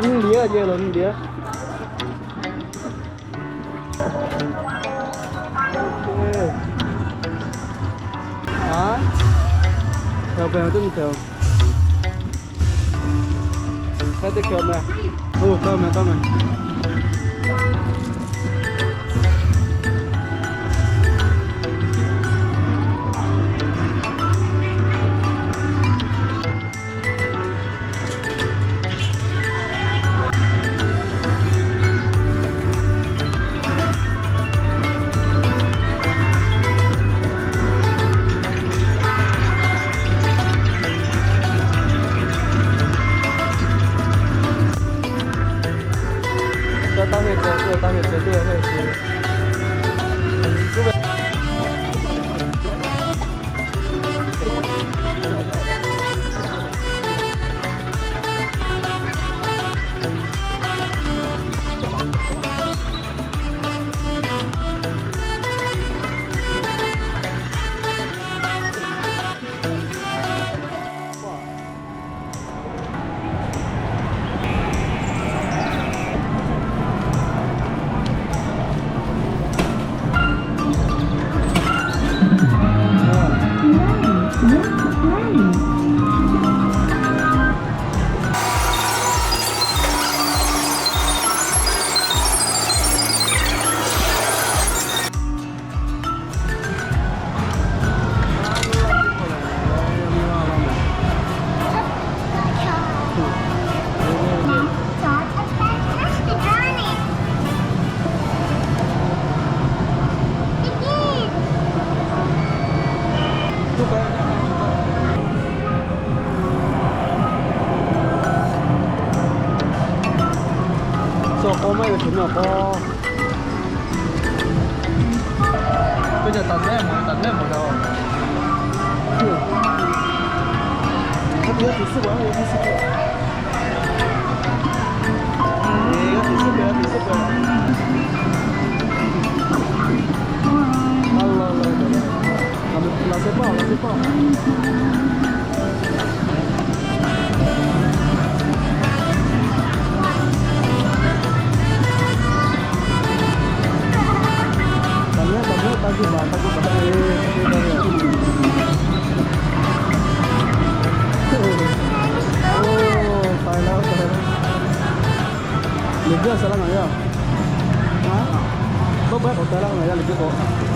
Nyi liꞈ-a, yehˇ lawˬ nyi liꞈ-a. A, hk'e-o, hk'e-o, teˇ nyi hk'e-o. Hk'e teˇ hk'e-o meh. O, hk'e-o meh, hk'e-o meh. Tcuh k'aw maˇ heˆ ve hk'e nyi k'aw. K'oˆ ca taˍ mehˆ mawˬ, taˍ mehˆ mawˬ kaꞈ. G'a tuˬ, g'a tuˬ suhˉ peuˬ, g'a tuˬ suhˉ peuˬ. G'a tuˬ suhˉ peuˬ, g'a tuˬ suhˉ peuˬ. Laꞈ sheh paˇ, laꞈ sheh paˇ. Taˍ mehˆ, taˍ mehˆ, taˇ guˇ baˬ, taˇ guˇ baˬ. Oˇ, k'ai laˇ, k'ai laˇ. Liꞈ guˇ a sha laˇ ngaˬ yaˇ. Tawˇ baˆ k'awꞈ k'ai laˇ ngaˬ yaˇ liꞈ guˇ k'awꞈ.